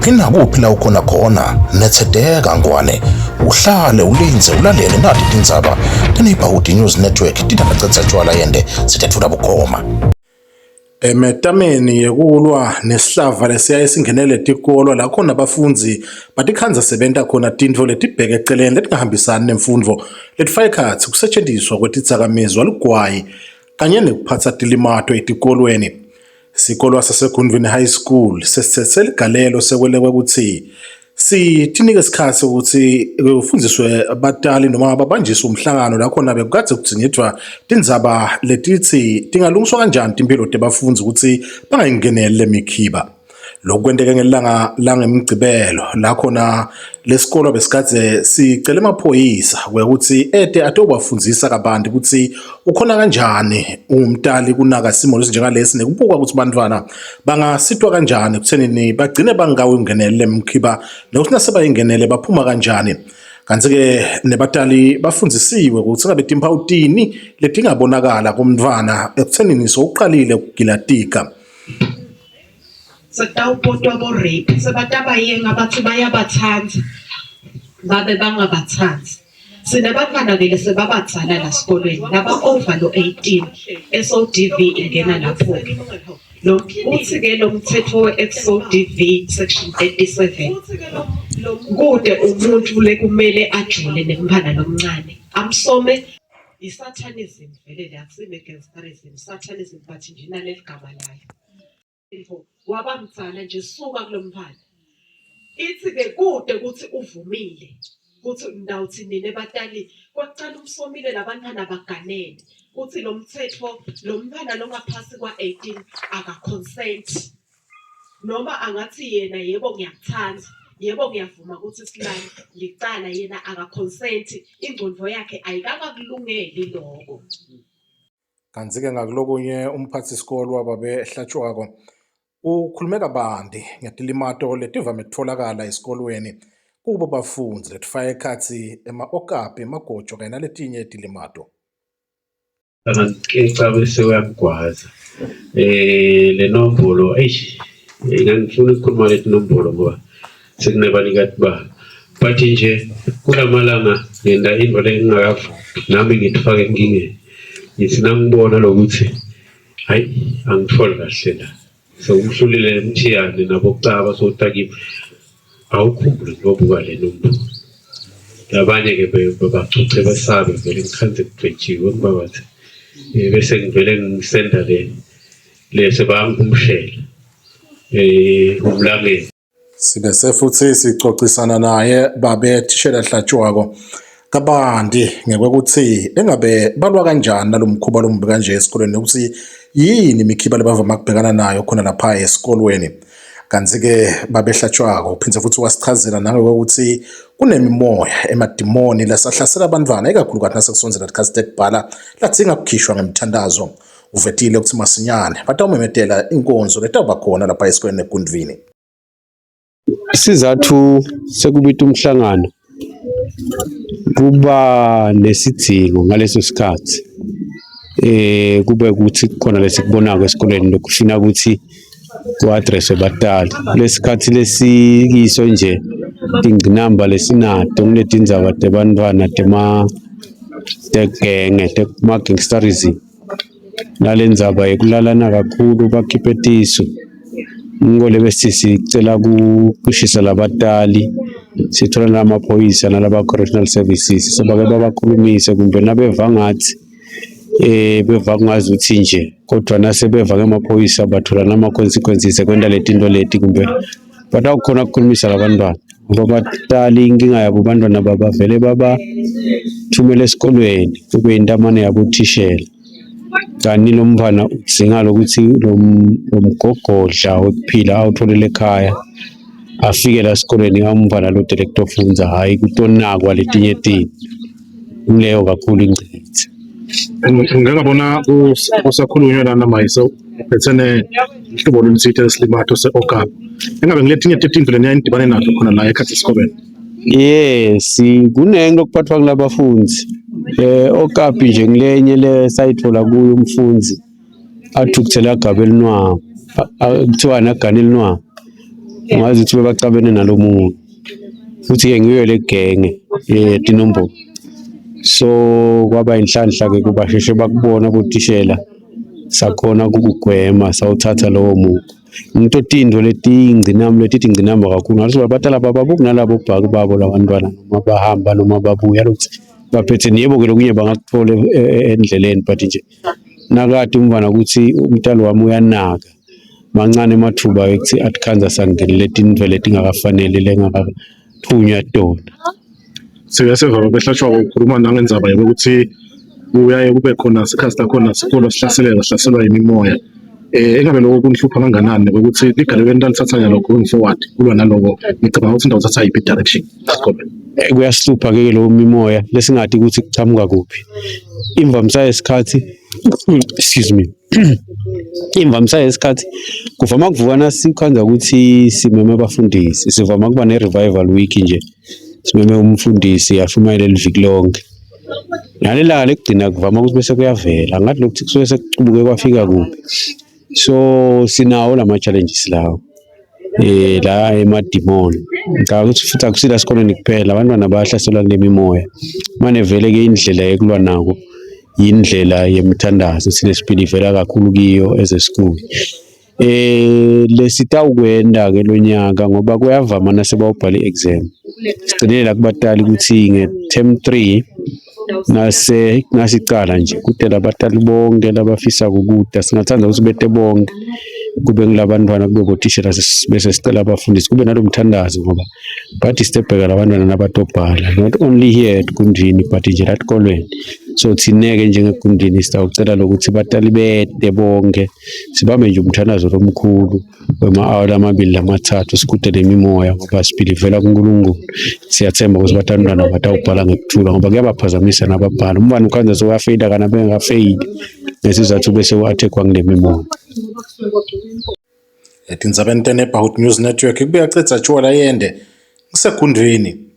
Kuphi nakuphi la ukhona khona, nethedeka Ngwane, uhlale ulindze ulalele nati tindzaba teNeighborhood News Network tindabacetsa tshwala yende sitethula bukhoma. Emetameni yekulwa nesihlava lesiyaye singenele tikolwa la khona bafundzi batikhandza sebenta khona tintfo letibheke eceleni letingahambisani nemfundvo letifaka ekhatsi kusetjentiswa kwetidzakamidzwa, lugwayi kanye nekuphatsa tilimato etikolweni. Sikolwa saseGundvwini High School sesitsetse ligalelo sekwelekwa kutsi sitinike sikhatsi ukuthi kufundziswe batali noma babanjiswe umhlangano la khona bekukadze kudzingidvwa tindzaba letitsi tingalungiswa kanjani timphilo tebafundzi ukuthi bangayingeneli lemikhiba. Lokhu kwenteke ngelanga langemgcibelo la khona lesikolo besikadze sicele emaphoyisa ukuthi ete atobafundzisa kabanti ukuthi ukhona kanjani ungumtali kunaka simo lesinjengalesi nekubuka ukuthi bantfwana bangasitwa kanjani ekuthenini bagcine bangawungeneli lemkhiba nokuthi nasebayingenele baphuma kanjani. Kantsi-ke nebatali bafundzisiwe kutsi ngabe timphawu tini letingabonakala kumntfwana ekuthenini sowuqalile ukugilatika. Sekutawupotwa bo-rape sebatabayenga bathi bayabathanda babe bangabathandi. Sinabantwana-ke lesebabadzala la sikolweni laba-over lo 18 SODV ingena lapho-ke. Lo uthi-ke lo mthetho we-SODV section 37 kude umuntu lekumele ajule nemntwana lomncane amsome i-satanism vele le akusime gangsterism satanism but nje inaleli gama layo. Mfo wabamdzala nje suka kulomfana. Ithi ke kude ukuthi uvumile ukuthi ndawuthi nina batali kwaqala umsomile labantwana baganene uthi lo mthetho lo mntwana longaphasi kwa-18 akaconsent noma angathi yena yebo ngiyakuthanda yebo ngiyavuma ukuthi silale licala yena akaconsent ingqondo yakhe ayikakakulungeli lokho. Kanti-ke ngakulokunye umphathi-sikolo wababe Hlatshwako ukhulume kabanti ngetilimato letivame kutfolakala esikolweni kubo bafundzi letifaka ekhatsi ema-okapi, emagojo kanye naletinye tilimato. Angamkeca bese uyamgwaza. Le nombolo eish ngangifuna ukukhuluma leti nombolo ngoba sekunebanikati balo. But nje kulamalanga ngenda into lengingakavumi nami ngithifake enkingeni. Ngithi nangibona lokuthi hayi angitholi kahle la. Sewumhlulile Mthiyane nabokucaba sowutakiwe. Awukhumbule ngiyobuka le nombolo. Labanye-ke babacuce besabe vele ngikhandze kugqetshiwe ngibabathi bese ngivele ngisenda le lese bayangihumushela umlangeni. Sibese futhi sicocisana naye babe thishela Hlatshwako kabanti ngekwekuthi engabe balwa kanjani nalomkhuba lomubi kanje esikolweni nokuthi yini imikhiba lebavama kubhekana nayo khona lapha esikolweni. Kanti-ke babe Hlatshwako uphinde futhi wasichazela nangokuthi kunemimoya emadimoni lasahlasela abantwana ikakhulukazi nasekusondzela tikhatsi tekubhala ladzinga kukhishwa ngemthandazo. Uvetile ukuthi masinyane batawumemetela inkonzo letawuba khona lapha esikolweni eGundvwini. Isizathu sekubita umhlangano kuba nesidingo ngaleso sikhathi kube ukuthi kukhona lesikubonako esikoleni lokufuna ukuthi ku-address-we batali. Kulesikhathi lesikiso nje tingqinamba lesinato nguletindzaba tebantfwana tegenge tema-gangsterism. Nale ndzaba yekulalana kakhulu bakhiphe tisu. Ngiko le bese sicela kushisa labatali sithola namaphoyisa nalaba correctional services sebake babakhulumise kumbe nabeva ngathi beva kungazuthi nje kodwa nasebeva ngemaphoyisa bathola nama-consequences ekwenta letinto leti kumbe batawukhona ukukhulumisa labantwana ngoba batali inkinga yabo bantwana babavele babathumele esikolweni kube intamane yabo thishela kanti lo mntwana udzinga lokuthi lo mgogodla wekuphila awutholele ekhaya afike la esikolweni amntwana lo direct ofundza hhayi kutonakwa letinye tintfo nguleyo kakhulu ingcikitsi. Ngingabona kusakhulunywa lana mayise uphethene nhlobo loluthile lesilimato se-okapi. Engabe ngiletinye tetintfo leniyaye nidibane nato khona la ekhatsi esikolweni? Yes, kunengi lokuphathwa kulabafundzi. Okapi nje ngilenye le sayithola kuyo umfundzi athukuthele agabe elinwabu, kuthiwani agane elinwabu. Ungazi ukuthi bebacabene nalo muntu. Futhi-ke ngiyo le genge yetinombolo. So kwaba inhlanhla-ke kuba sheshe bakubona bothishela sakhona ukukugwema sawuthatha lowo mukhwa. Ngito tintfo letiyingcinamba letiyingcinamba kakhulu ngaleso batala bababuki nalabo bhaki babo labantwana noma bahamba noma babuya lokuthi baphethe yebo-ke lokunye bangakuthola endleleni but nje nakade umntwana ukuthi umntalo wami uyanaka mancane amathuba ekuthi atikhandza sangenele tintfo letingakafaneli lengakathunywa tona. Siyaseva behlatshwa ukhuluma nangendzaba yokuthi kuyaye kube khona sikhathi lakhona sikolo sihlaseleka sihlaselwa yimimoya. Engabe lokho kunihlupha kanganani ukuthi ligalelo enitalithatha nyalo going forward kulwa naloko ngicabanga ukuthi nitawuthatha yiphi direction esikolweni? Kuyasihlupha-ke lowo mimoya lesingati ukuthi kuchamuka kuphi. Imvamisa yesikhathi excuse me imvamisa yesikhathi kuvama kuvuka nasikhandza ukuthi simeme abafundisi sivama kuba ne-revival week nje simeme umfundisi ashumayele liviki lonke. Nalelanga lekugcina kuvama ukuthi bese kuyavela ngathi lokuthi kusuke sekucubuke kwafika kuphi. So sinawo lama challenges lawo la emadimoni. Ngicabanga ukuthi futhi akusila esikoleni kuphela abantwana bayahlaselwa kule mimoya. Mane vele ke indlela yekulwa nako yindlela yemithandazo thina sibhilivela kakhulu kiyo as a school. Lesitawukwenta ke lo nyaka ngoba kuyavama nasebawubhala i-exam. Sigcinele kubatali ukuthi nge-term 3 nase nasicala nje kudela abatali bonke labafisa ukuda singathanda ukuthi bete bonke kube ngilabantwana kube bothishela bese sicela abafundisi kube nalo mthandazo ngoba badisturbheka labantwana nabatobhala not only here at Gundvwini but nje la esikolweni. So thina-ke njengeGundvwini sitawucela lokuthi batali bete bonke sibambe nje umthandazo lomkhulu wema-hour lamabili lamathathu sikude nemimoya ngoba sibhilivela kuNkulunkulu. Siyathemba ukuthi batantwana batawubhala ngekuthula ngoba kuyabaphazamisa nababhala. Umntwana ukhandza sewuyafeyila kana bengakafeyili ngesizathu bese u-attack-wa ngile mimoya. Etindzabeni te-Neighborhood News Network kubuya cedza tjwala yende ngiseGundvwini.